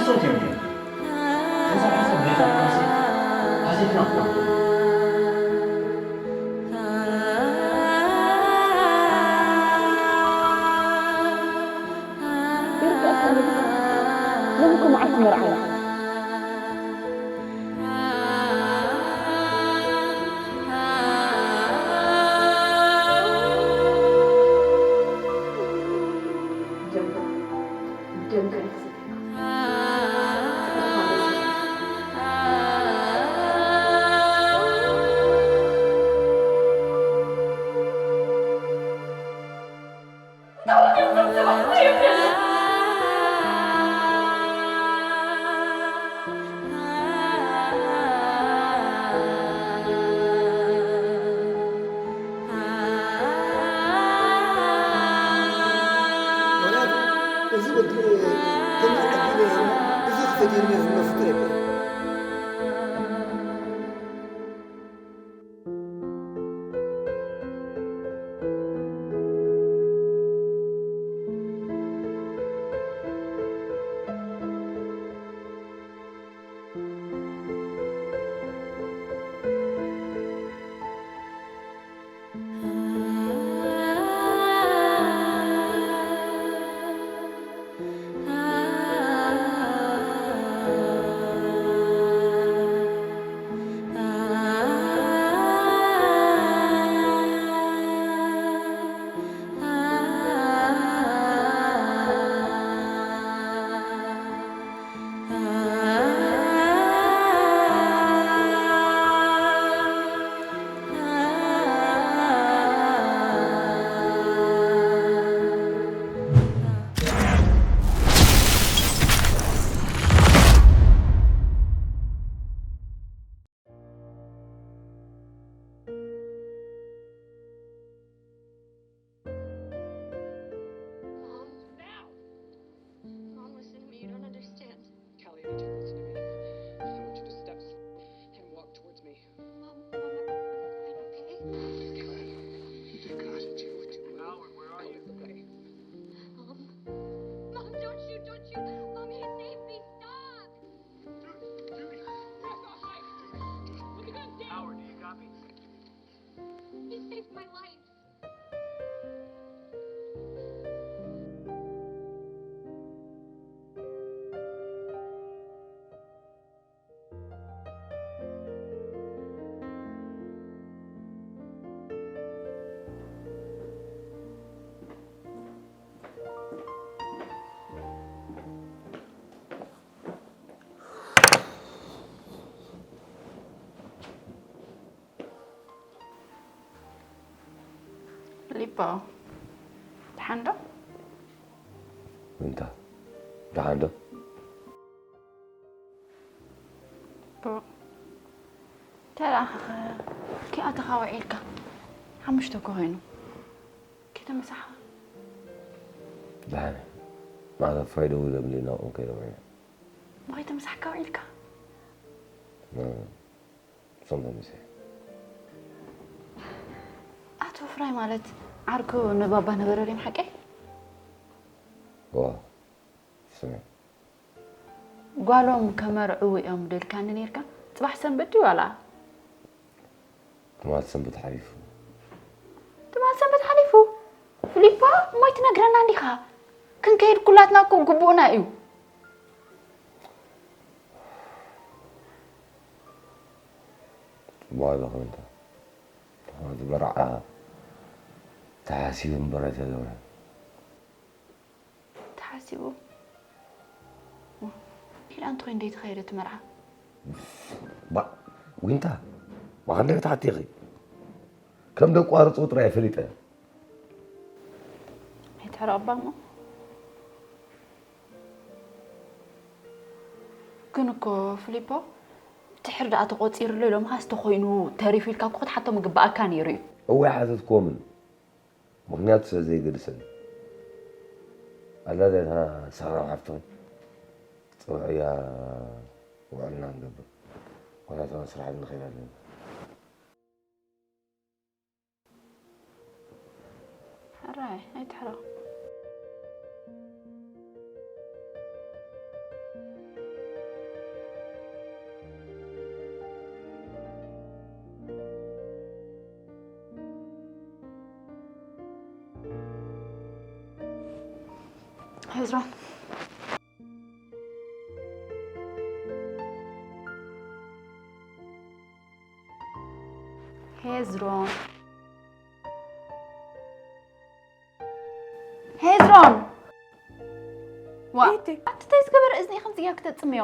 ሶት እዮም። ሓሳብ ሓሳብ ቤት ኣባሲ ኣዚፍና እኮ። ሎሚ እኮ መዓልቲ መርዓና። ደም ደም ገለ ክሰተካ። ምኽንያቱ እዚ ወዲ ተመርዐ ዲነ እሞ እዚ ክፈትየኒ ዝመፍጥር የለን። Mom, now! Mom, listen to me. You don't understand. Callie, I need you to listen to me. I want you to step s- and walk towards me. Mom, Mom, I'm okay. Callie, you just gotta do it. Howard, where are you? Go this way. Mom, Mom, don't you, don't you, Mom, he saved me. Stop! Judy, Judy, that's not right. Judy, Judy. Put the gun down. Howard, do you copy? He saved my life. ሊፖ፣ ደሓን ዶ? እንታ፣ ደሓን ዶ? ፖ፣ ተራ ኪኣ ተኻውዒልካ ሓሙሽተ እኮ ኮይኑ። ከይተመሳሕኻ። ደሓን። ማዕረ ፍራይ ደዊሎም ኢለ ናብኦም ከይደ ውዒለ። ብኸይተመሳሕካ ውዒልካ? እ፣ እሶም ተመሲሐ። ኣቶ ፍራይ ማለት ዓርኩ ንባባ ነበረ ድዮም ሓቀይ? ዋ፣ ስሚ። ጓሎም ከመርዕዉ እዮም ደልካኒ ነይርካ? ጽባሕ ሰንበት ድዩ ዋላ? ትማል ሰንበት ሓሊፉ። ትማል ሰንበት ሓሊፉ? ፊሊፖ፣ እሞ ኣይትነግረና እንዲኻ? ክንከይድ ኩላትና እኮ ግቡእና እዩ። ጽቡቕ ኣለኹ እንተ። እቲ መርዓ ተሓሲቡ እምበር ኣይተገብረን። ተሓሲቡ? ዋ፣ ኢላ እንተኾይኑ ደይ ተኻየደ እቲ መርዓ? ባ-፣ ዊንታ፣ ብኸንደይ ተሓቲኺ? ከም ደቋርጾ ጥራይ ፈሊጠ። ኣይትሕረቕ እባ እሞ። ግን እኮ ፊሊፖ፣ ድሕር ደኣ ተቖጺሩሉ ኢሎምኻስ ተኾይኑ ተሪፉ ኢልካ እኮ ክትሓቶም ይግብኣካ ነይሩ እዩ። እወ፣ ኣይሓተትክዎምን። ምኽንያቱ ስለ ዘይገድሰኒ። ኣላ እታ ሰኽራም ሓፍትኺ፣ ጽውዕያ ውዕልና ንገብር። ዋላ እታ ስራሕ ንኸይድ ኣለና። ሕራይ፣ ኣይትሕረቕ። ሄዝሮን። ሄዝሮን። ሄዝሮን! ዋ፣ ኢቲ። ኣቲ እንታይ ዝገበረ እዝኒ ኢኺ ከምዚ ጌርኪ ተጽምዮ?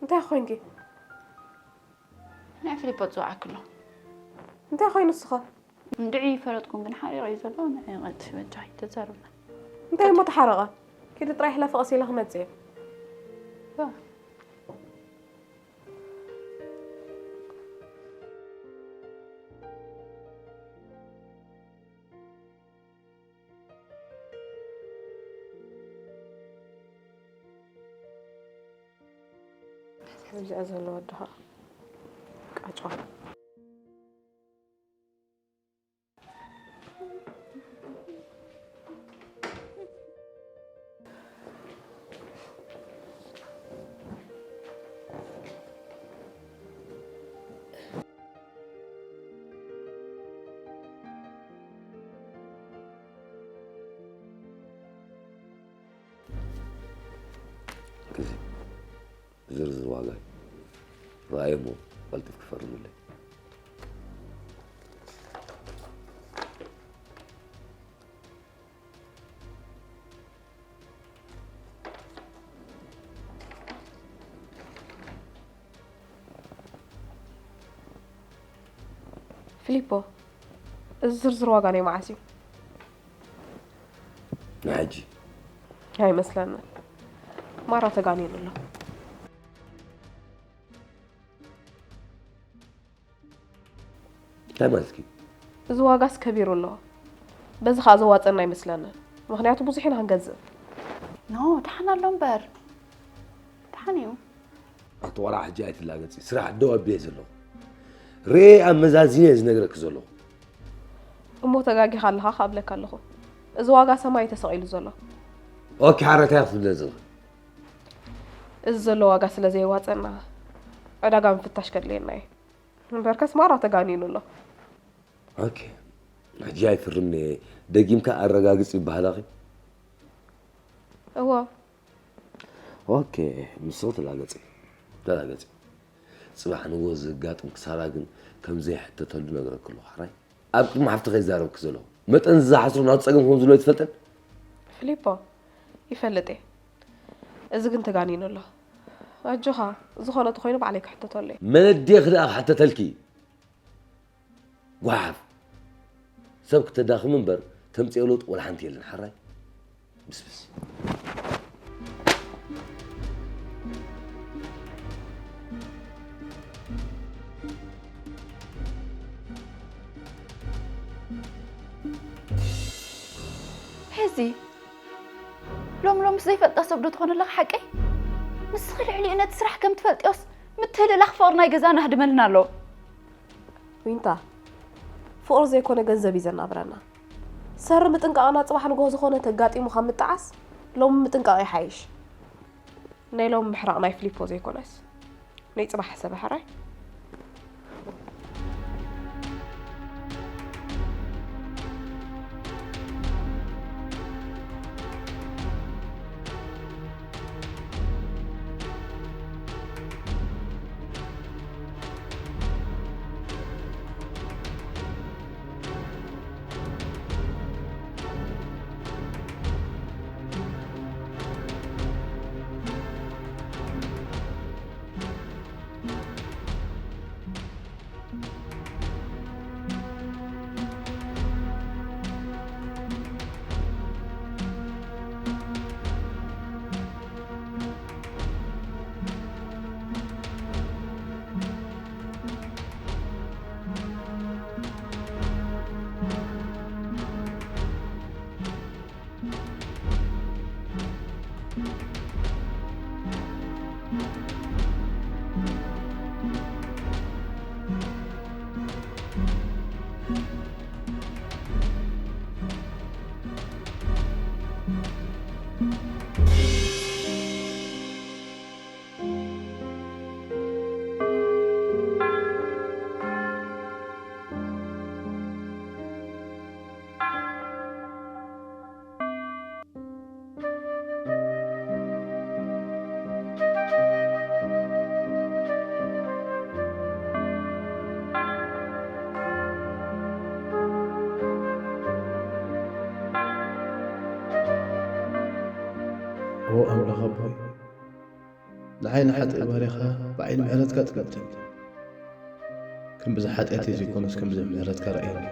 እንታይ ኮይንኪ? ናይ ፊሊፖ ዝጽውዓኪ ኣሎ። እንታይ ኮይኑ ንስኻ? እንድዒ ይፈለጥኩም ግን ሓሪቐ እዩ ዘሎ። ንዒ ቀልጥፊ በጃኺ ተዛረብና። እንታይ እሞ ተሓረቐ? ኪዲ ጥራይ ሕለፊ ቀስ ኢለ ክመጽእ እየ። ዋ። እዚኣ ዘሎ ወድኻ ቃጫ። ግዜ ዝርዝር ዋጋ እዩ። ረኣዮ እሞ ቀልጢፍኪ ፈርምለይ። ፊሊፖ፣ እዚ ዝርዝር ዋጋ ናይ መዓስ እዩ? ንሕጂ። ኣይመስለንን። ማራ ተጋኒኑ ኣሎ። እንታይ ማለትኪ? እዚ ዋጋስ ከቢሩ ኣሎ። በዚ ኸኣ ዘዋጸና ኣይመስለንን። ምኽንያቱ ብዙሕ ኢና ክንገዝእ። ኖ፣ ደሓን ኣሎ እምበር። ደሓን እዩ። ኣቲ ቆልዓ፣ ሕጂ ኣይትላገጺ። ስራሕ ደው ኣቢለ ዘለኹ። ርኤ ኣመዛዚነ እየ ዝነግረኪ ዘለኹ። እሞ ተጋጊኻ ኣለኻ ክኣብለካ ኣለኹ። እዚ ዋጋ ሰማይ እዩ ተሰቒሉ ዘሎ። ኦኬ፣ ሓረታይ ክትብለ ዘለኺ? እዚ ዘሎ ዋጋ ስለ ዘየዋጸና፣ ዕዳጋ ምፍታሽ ከድልየና እዩ። እምበርከስ ማራ ተጋኒኑ ኣሎ። ኦኬ፣ ሕጂ ኣይፍርምን እየ። ደጊምካ ኣረጋግጽ ይበሃላኺ? እወ። ኦኬ፣ ንስኺ ተላገጺ። ተላገጺ። ጽባሕ ንግሆ ዘጋጥም ክሳራ ግን ከም ዘይሕተተሉ ነግረኪ ኣለኹ። ሕራይ? ኣብ ቅድሚ ሓፍትኺ እየ ዝዛረበኪ ዘለኹ። መጠን ዝሓስሮ ናቱ ጸገም ከም ዘሎ ኣይትፈልጥን? ፊሊፖ፣ ይፈልጥ እየ። እዚ ግን ተጋኒኑ ኣሎ። ኣጆኻ፣ ዝኾነ ተኾይኑ ባዕለይ ክሕተተሉ እየ። መን ኣዴኺ ደኣ ክሕተተልኪ? ጓሓፍ። ሰብ ክተዳኽሚ እምበር ተምጽኦ ለውጢ ወላ ሓንቲ የለን። ሕራይ? ብስብስ። ሄዚ፣ ሎም ሎም ምስ ዘይፈልጣ ሰብ ዶ ትኾኒ ኣለኺ ሓቀይ? ንስኺ ልዕሊኡ ነቲ ስራሕ ከም ትፈልጥዮስ ምትህልላኽ ፍቕሪ ናይ ገዛና ህድመልና ኣሎ። ዊንታ፣ ፍቕሪ ዘይኮነ ገንዘብ እዩ ዘናብረና። ሰሪ ምጥንቃቕና ጽባሕ ንግሆ ዝኾነ ተጋጢሙ ካብ ምጠዓስ፣ ሎሚ ምጥንቃቕ ይሓይሽ። ናይ ሎሚ ምሕራቕ ናይ ፍሊፖ ዘይኮነስ፣ ናይ ጽባሕ ሕሰቢ ሕራይ። ኦ ኣምላኽ ኣቦይ፣ ንዓይ ንሓጥእ ባርያኻ ብዓይኒ ምሕረትካ ጥምተኒ። ከም ብዛ ሓጢኣተይ ዘይኮነስ ከም ብዛ ምሕረትካ ርኣየኒ።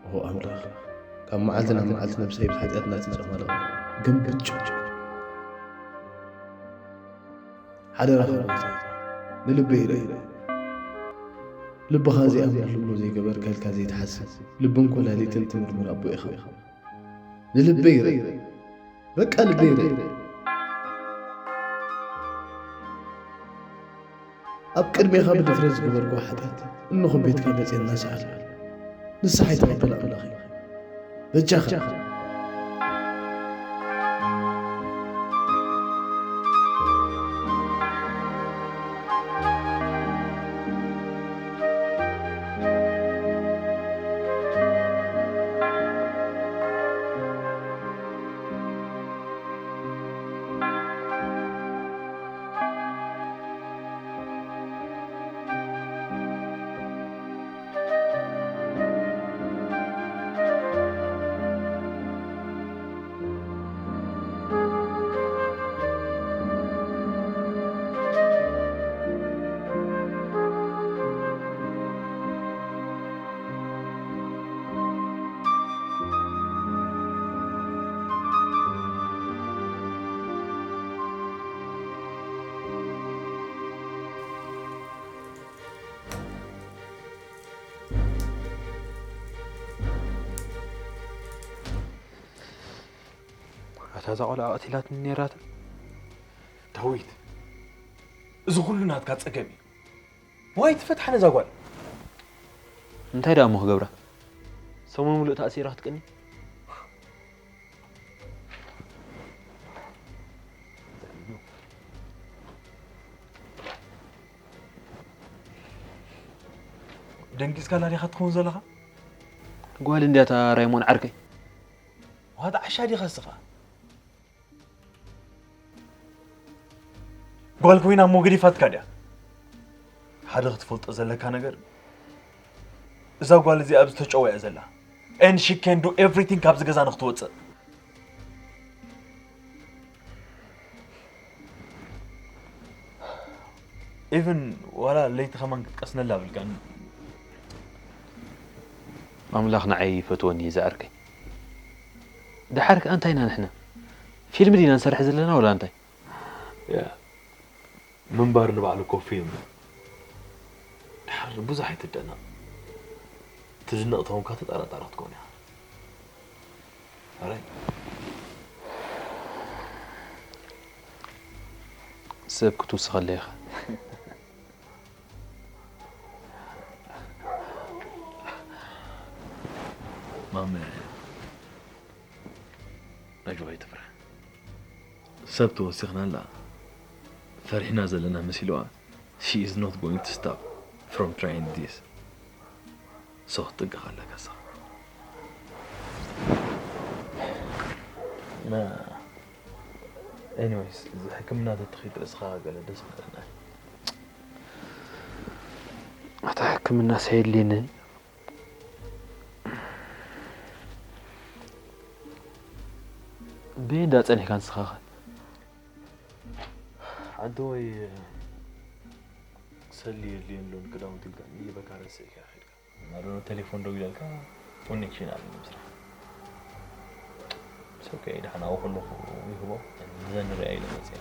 ኦ ኣምላኽ፣ ካብ መዓልቲ ናብ መዓልቲ ነብሰይ ብሓጢኣት እናተጨማለቐ ግን ብጭ ሓደራኻ ጎይታ፣ ንልበይ ርእ። ልብኻ ዘይኣምን ልቡ ዘይገበርካ ኢልካ ዘይትሓስብ፣ ልብን ኮላሊትን ትምርምር ኣቦ ኢኻ። ንልበይ ርእ። በቃ ልበይ ርእ። ኣብ ቅድሜኻ ብድፍረት ዝገበርኩ ሓጢኣት፣ እንኹ ቤትካ መጽየ እናሰኣል፣ ንስሓ ይትቐበል ኣምላኽ እዩ። በጃኻ። ኣታ እዛ ቆልዓ ቀቲላትኒ ነይራታ። ዳዊት፣ እዚ ኩሉ ናትካ ጸገም እዩ። ዋይ ትፈትሓ ነዛ ጓል። እንታይ ደኣ እሞ ክገብራ? ሰሙን ሙሉእ ተኣሲራ ክትቅኒ? ደንጊጽካላ ዲኻ ትኸውን ዘለኻ? ጓል እንድያ እታ ራይሞን ዓርከይ። ዋት ዓሻ ዲኻ እስኻ? ጓል ኮይና እሞ ገዲፋትካ ድያ? ሓደ ክትፈልጦ ዘለካ ነገር፣ እዛ ጓል እዚኣ ኣብዚ ተጨውያ እያ ዘላ። And she can do everything ካብዚ ገዛ ንክትወፅእ። Even ዋላ ለይቲ ከማን ክትቀስነላ ብልካ። ኣምላኽ ንዓይ ይፈትወኒ እዩ ዝኣርከይ። ደሓር ከኣ እንታይ ኢና ንሕና? ፊልም ዲና ንሰርሕ ዘለና ወላ እንታይ? ያ፣ ምንባር ንባዕሉ እኮ ፊልም እዩ። ድሓር ብዙሕ ኣይትደነቕ። ትድነቕ ተኾንካ ተጠራጣሪ ክትኮን ኢኻ። ኣራይ። ሰብ ክትውስኸለይ ኢኻ። ማመ፣ ነጅዋ ኣይትፍራሕ። ሰብ ተወሲኽና ኣላ። ፈሪሕና ዘለና መሲልዋ፣ she is not going to stop from trying this. So ክትጥንቀቕ ኣለካ ንስኻ። ና፣ anyways፣ እዚ ሕክምና ተትኸይድ ርእስኻ ገለ ደስ ምበለና። ኣታ ሕክምና ሰየድልየኒ። በየንዳ ጸኒሕካ ንስኻኸ? ሓንቲ ወይ ሰሊ የድልየን ሎን ክዳውንቲ ኢልካ ይበካ ረስእካ ኸድካ። ናዶ ቴሌፎን ደው ኢለልካ ኮኔክሽን ኣሎ ምስራሕ። It's okay፣ ደሓን ኣብኡ ከለኹ ይህቦ። እዘን ንሪኣ ኢለ መፅያ።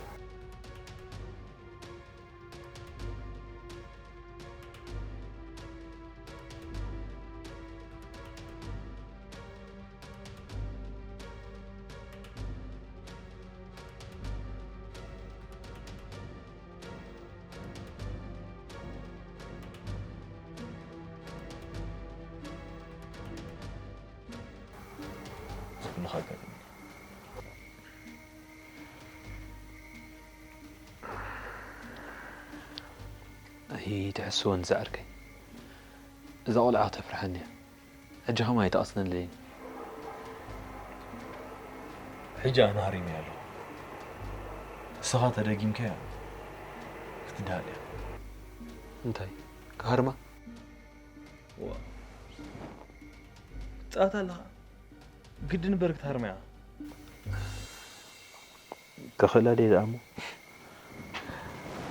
ኣይትሕስወን ዝዓርከይ፣ እዛ ቆልዓ ክተፍርሓኒ እያ። ሕጂ ኸማይ ኣይትቐስነለይን። ሕጂ ኣነ ሃሪመያ ኣለኹ። ንስኻ ተደጊምካያ ክትድሃል እያ። እንታይ? ክሃርማ? ዋ። ጻታ ኣለኻ? ግድን እምበር ክትሃርማ እያ። ክኽእላ ድየ ደኣ እሞ?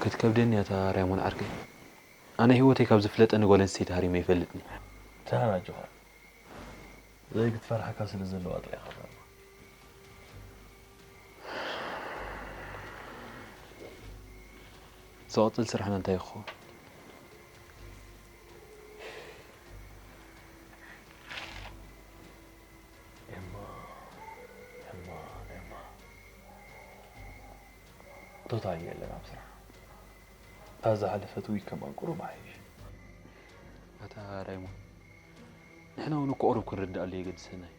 ክትከብደኒ እያ እታ ራይሞን ዓርከይ። ኣነ ህይወተይ ካብ ዝፍለጠኒ ጓል ኣንስተይቲ ሃሪመ ኣይፈልጥን እየ። ደሓን ኣጆኻ። ዘይክትፈርሓካ ስለ ዘለዋ ጥራይ ኢኻ። ዝቕጽል ስራሕና እንታይ ክኸውን? ኤማ፣ ኤማ፣ ኤማ። ቶታ የለን ኣብ ስራሕ። እታ ዝሓለፈት ዊክ ከማን ቁሩብ ኣሕይሽ። ኣታ ራይሞን፣ ንሕና እውን እኮ ቁሩብ ክንርድኣሉ የገድሰና እዩ።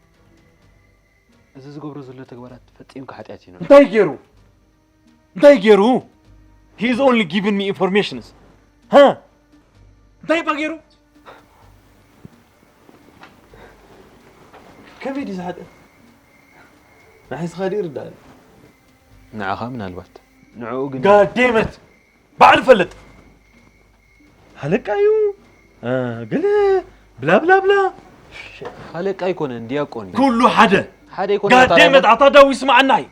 እዚ ዝገብሮ ዘሎ ተግባራት ፈጺምካ ሓጢኣት እዩ። እንታይ ገይሩ? እንታይ ገይሩ? He is only giving me informations. ሃ? እንታይ እባ ገይሩ? ከመይ ድዩ ዝሓጥእ? ንዓይ ስኻ ድዩ ይርዳእኒ? ንዓኻ ምናልባት። ንዕኡ ግን God damn it! ባዕሉ ፈልጥ። ሃለቃ እዩ። እ፣ ገለ ብላ ብላ ብላ። ሃለቃ ኣይኮነን፣ ዲያቆን እዩ። ኩሉ ሓደ። ሓደ ኣይኮነን፣ God damn it! ኣታ ዳዊ ስማዓና እዩ።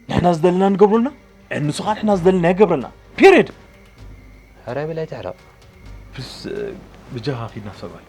ንሕና ዝደለና ንገብረልና፣ ንሱ ኸዓ ንሕና ዝደለና ይገብረልና። ፒሪድ። ሕራይ በላይ ትሕረቕ። ፕሊስ፣ ብጃኻ ኪድና ሰብኣይ።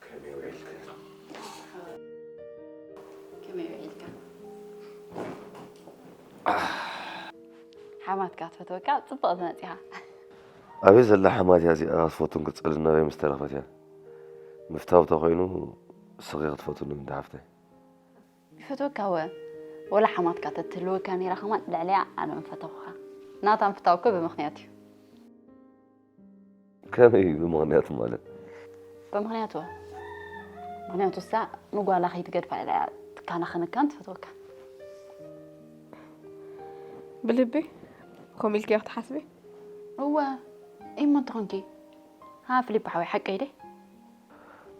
ከመይ ውዒልካ? ከመይ ውዒልካ? ሓማትካ ትፈትወካ ጽብቕቲ መጺኻ። ኣበይ ዘላ ሓማት እያ እዚኣ? ክትፈቱን ክትጸልን ናበይ ምስ ተረኸበት እያ? ምፍታው ተኾይኑ እስኺ ክትፈትውኒ እንዳ ሓፍተይ። ይፈትወካ እወ። ወላ ሓማትካ ተትህልወካ ነይራ ከማን ልዕሊኣ ኣነ ምፈተኹኻ። ናታ ምፍታው እኮ ብምኽንያት እዩ። ከመይ እዩ ብምኽንያቱ ማለት? ብምኽንያቱ እወ። ምኽንያቱ እሳ ንጓላ ከይትገድፋ ኢላ እያ ትከናኸነካን ትፈትወካን። ብልቢ ከምኡ ኢልኪ ክትሓስቢ? እወ። እሞ እንተኾንኪ? ሃ ፊሊፕ ሓወይ ሓቀይ ደይ?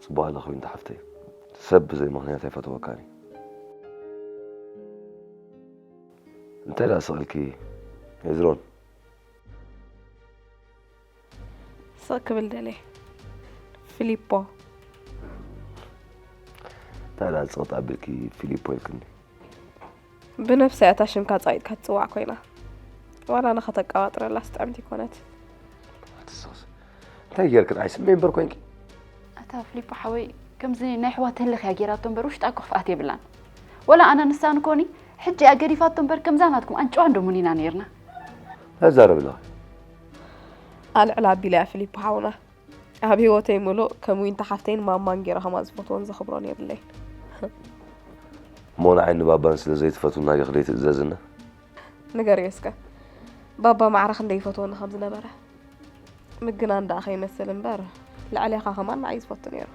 ጽቡቕ ኣሎ ኮይኑ ተሓፍተይ። ሰብ ብዘይ ምኽንያት ኣይፈትወካን እዩ። እንታይ ደኣ ስቕ ኢልኪ ሄዝሮን? ስቕ ክብል ደልየ። ፊሊፖ። እንታይ ደኣ ጽቕጥ ኣቢልኪ ፊሊፖ ኢልክኒ? ብነብሳ እያ እታ ሽምካ ጻዊጥካ ትጽዋዕ ኮይና። ዋላ ንኸተቀባጥረላስ ጥዕምቲ ኣይኮነት። ኣቲ ሱስ፣ እንታይ ጌርክን? ኣይ ስመይ እምበር ኮንኪ። ኣታ ፍሊፖ ሓወይ፣ ከምዚ ናይ ኣሕዋት ህልኽ እያ ጌራቶ እምበር ውሽጣ እኮ ክፍኣት የብላን። ወላ ኣነ ንሳ ንኮኒ ሕጂ እያ ገዲፋቶ እምበር ከምዛ ናትኩም ኣንጭዋ እንዶ ሙን ኢና ኔርና። ተዛረቢ ኣለኺ። ኣልዕል ኣቢላ እያ ፍሊፖ ሓውና። ኣብ ህይወተይ ምሉእ ከም ዊንታ ሓፍተይን ማማን ጌረ ከማን ዝፈትዎን ዘኽብሮን የብለይን። እሞ ንዓይ ንባባን ስለ ዘይትፈትውና ዲኺ ዘይትእዘዝና? ንገርዮ እስከ፣ ባባ ማዕረ ክንደይ ይፈትወኒ ከም ዝነበረ። ምግናን ደኣ ከይመስል እምበር፣ ልዕሌኻ ከማን ንዓይ ዝፈቱ ነይሩ።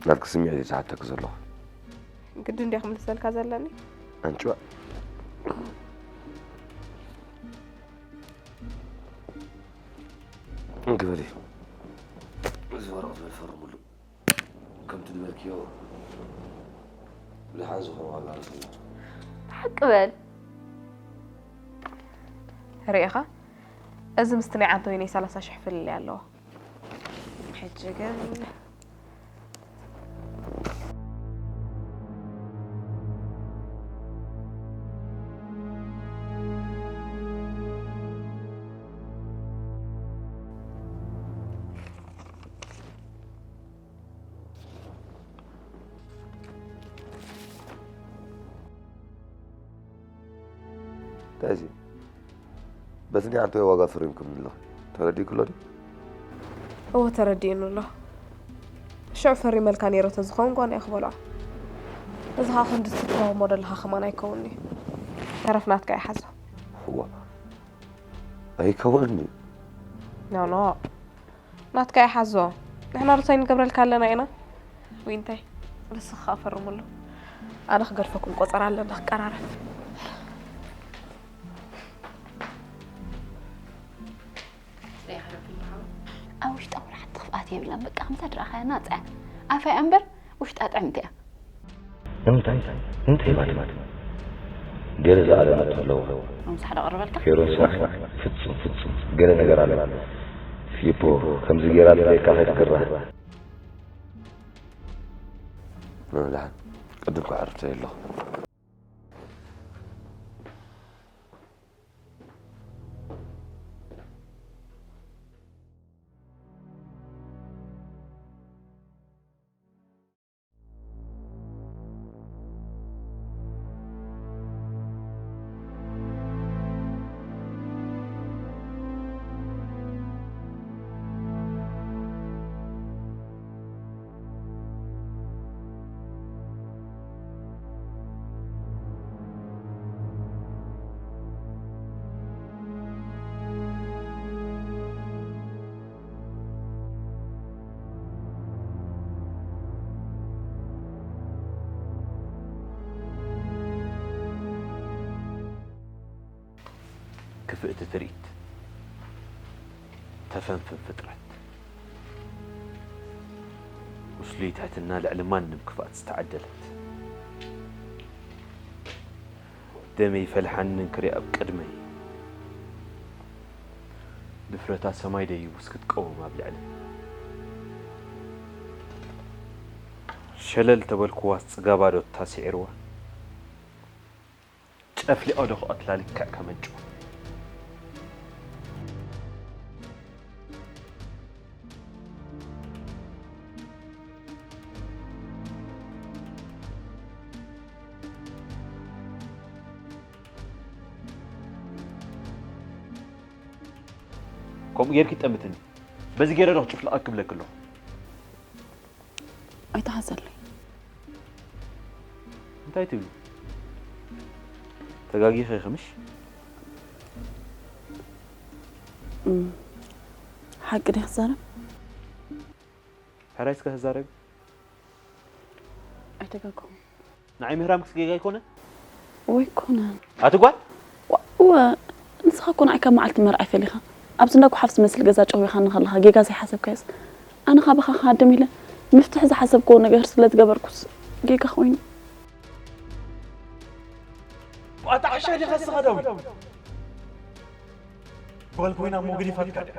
ናትኪ ስምዒት እየ ዝሓተኪ ዘለኹ። ግድን ድየ ክምልሰልካ ዘለኒ? ኣንጭዋ። እንግበሪ። እዚ ወረቐት በል ፈርምሉ። ከምቲ ዝበልክዮ ብደሓን ዝኾነ ዋጋ ረኺብና። ሓቂ በል። ርኢኻ? እዚ ምስቲ ናይ ዓንቶይ ናይ ሰላሳ ሽሕ ፍልልይ ኣለዎ። ሕጂ ግን እንታይ እዚ? በቲ ናይ ዓንቶይ ዋጋ ፈሪምኩምኒ ኣለኹ። ተረዲእኩ ኣሎ ድዩ? እወ፣ ተረዲእኒ ኣሎ። ሽዑ ፈሪመልካ ነይረ ተዝኸውን ጓና እየ ክበልዖ። እዚ ኸዓ ክንዲ ትትረጎሞ ዘለኻ ከማን ኣይከውንን'ዩ። ተረፍ ናትካ ይሓዞ። እዋ ኣይከውንን'ዩ። ኖ ኖ ናትካ ይሓዞ። ንሕና ርሳይ ንገብረልካ ኣለና ኢና። ዊንታይ ንስኻ ፈርምሉ። ኣነ ክገድፈኩም ቆጸራ ኣለና ክቀራረብ። ኣብ ውሽጣ ወላ ሓንቲ ክፍኣት የብላን። በቃ ከምዛ ድረኣኻያ ናጻ እያ። ኣፋ እያ እምበር ውሽጣ ጥዕምቲ እያ። እንታይ እንታይ ባድመ ገለ ዝኣለመቶ ኣለዎ። ኣምሳ ሓደ ቀርበልካ። ፌሮን ስማዕ፣ ፍጹም ፍጹም ገለ ነገር ኣሎ። ፊሊፖ ከምዚ ጌራ ትብለካ ከይትግረህ። ደሓን ቅድም ክዓርፍ ኣለኹ። ክፍእቲ ትርኢት፣ ተፈንፍን ፍጥረት፣ ምስሉይ ትሕትና ልዕሊ ማንም ክፍኣት ዝተዓደለት፣ ደመይ ፈልሓንን ክሪኣ ኣብ ቅድመይ፣ ድፍረታ ሰማይ ደይቡስ ክትቀውም ኣብ ልዕሊ ሸለል ተበልኩዋስ ጽጋባ ዶ ታሲዕርዋ? ጨፍሊቐ ዶ ክቐትላ ልክዕ ከመንጭዋ? ከምኡ ጌርኪ ጠምትኒ። በዚ ጌረ ዶ ክጭፍልቐኪ ክብለኪ ኣለኹ። ኣይትሓዘለይ። እንታይ ትብሊ? ተጋጊኺ ኢኺ ምሽ? እም፣ ሓቂ ድየ ክዛረብ? ሕራይ እስከ ተዛረቢ። ኣይተጋገኹ። ንዓይ ምህራምክስ ጌጋ ኣይኮነን? ወይ ኮነን። ኣቲ ጓል? ዋ-፣ እወ፣ ንስኻ እኮ ንዓይ ካብ መዓልቲ መርዓይ ፈሊኻ። ኣብዚ እንዳ ጓሓፍ ዝመስል ገዛ ጨዊኻኒ ከለኻ ጌጋ ዘይሓሰብካዮስ። ኣነ ካባኻ ክሃድም ኢለ ምፍትሕ ዝሓሰብክዎ ነገር ስለ ዝገበርኩስ ጌጋ ኮይኑ። ኣታ ዓሻ ዲኻ እስኻ ዳዊት? ጓል ኮይና እሞ ገዲፋትካ ድያ?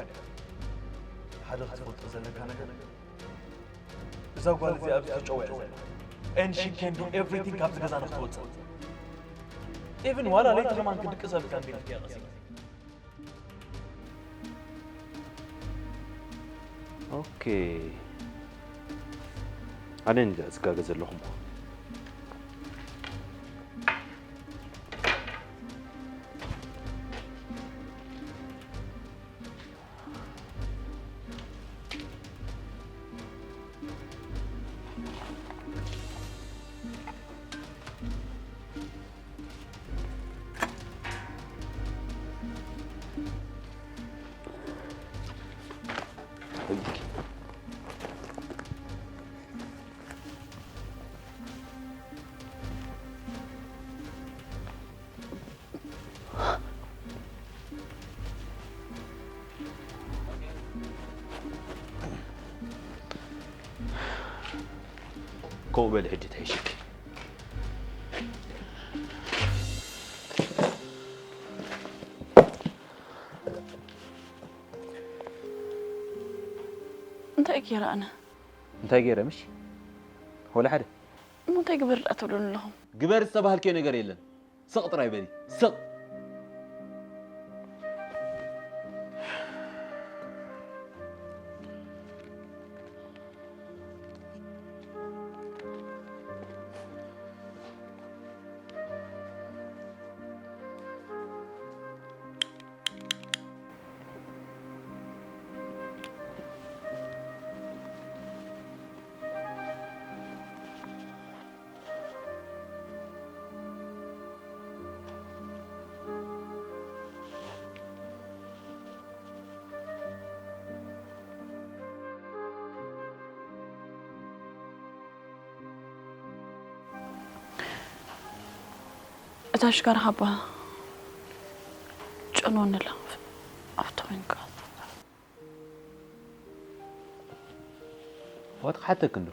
ሓደ ክትፈልጦ ዘለካ ነገር፣ እዛ ጓል እዚኣ ኣብዚ ተጨውያ ዘላ። And she can do everything ካብዚ ገዛ ንክትወፅእ። Even ዋላ ለይቲ ከማን ክድቅስ ኣብልካ ንቤት እያ ቀሲና። ኦኬ። ኣነ እንጃ ዝጋገ ዘለኹ እሞ። ከምኡ በሊ ሕጂ ተይሽኪ። እንታይ ገይረ ኣነ? እንታይ ገይረ ምሽ? ወላ ሓደ። እሞ እንታይ ግበር ደኣ ትብሉኒ ኣለኹም? ግበር ዝተባህልክዮ ነገር የለን። ስቕ ጥራይ በሊ። ስቕ። እዛ ሽጋራ ሃባ ጨንወኒ ኣላ። ኣብቲ ኮይንካ። ዋት ክሓተክ እንዶ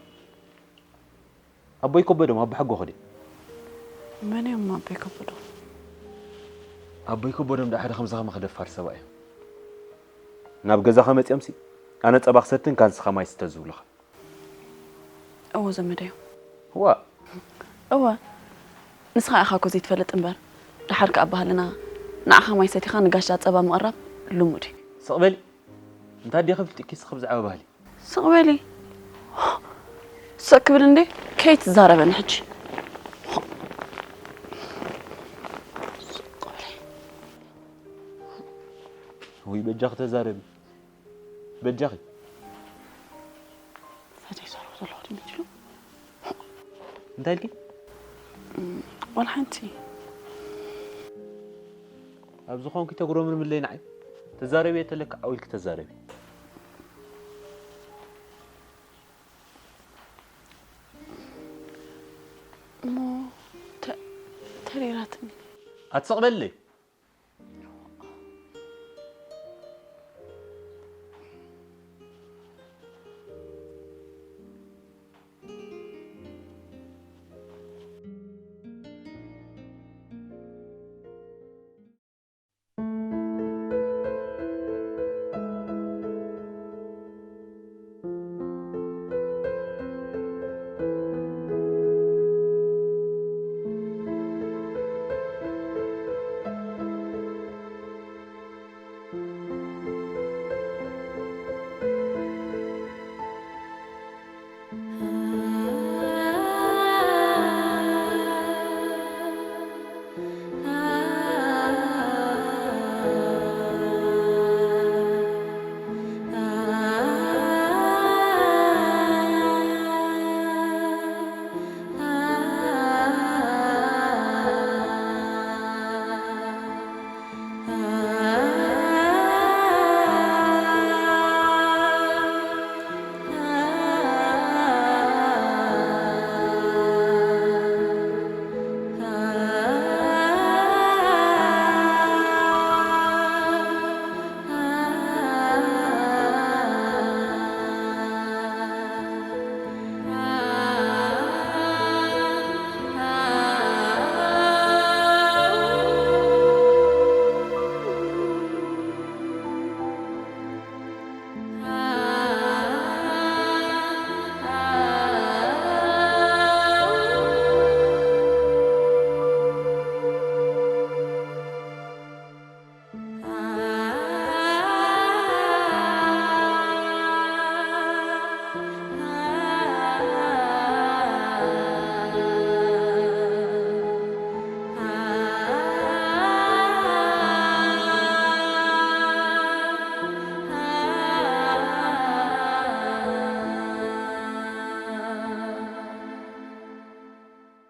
ኣቦይ ከበዶም ኣቦ ሓጎ ክዲ መን እዮም ኣቦይ ከበዶም? ኣቦይ ከበዶም ዳ ሓደ ከምዚ ከማኽ ደፋር ሰብኣይ እዮም። ናብ ገዛኻ መጺኦምሲ ኣነ ጸባ ክሰትን ካንስኻ ማይ ስተ ዝብሉኻ። እዎ ዘመደዮ። ዋእ እወ ንስኻ ኢኻ እኮ ዘይትፈልጥ እምበር፣ ደሓር ከኣ ባህልና ንዓኻ ማይ ሰቲኻ ንጋሻ ጸባ ምቕራብ ልሙድ እዩ። ስቕ በሊ። እንታይ ዲኺ ኣፍሊጥኪ ስኺ ብዛዕባ ባህሊ? ስቕ በሊ። ስቕ ክብል እንዴ? ከይትዛረበኒ ሕጂ። ውይ በጃኺ ተዛረቢ በጃኺ። ፈተይ ሰርሑ ዘለኹ ድንች ኢሉ እንታይ ኢልኪ? ዋላ ሓንቲ ኣብ ዝኾንኪ ተጉረምርምለይ ንዓይ። ተዛረቢ እየ ተለካ ዓው ኢልኪ ተዛረቢ። እሞ ተ- ተሪራትኒ። ኣትስቕ በለይ።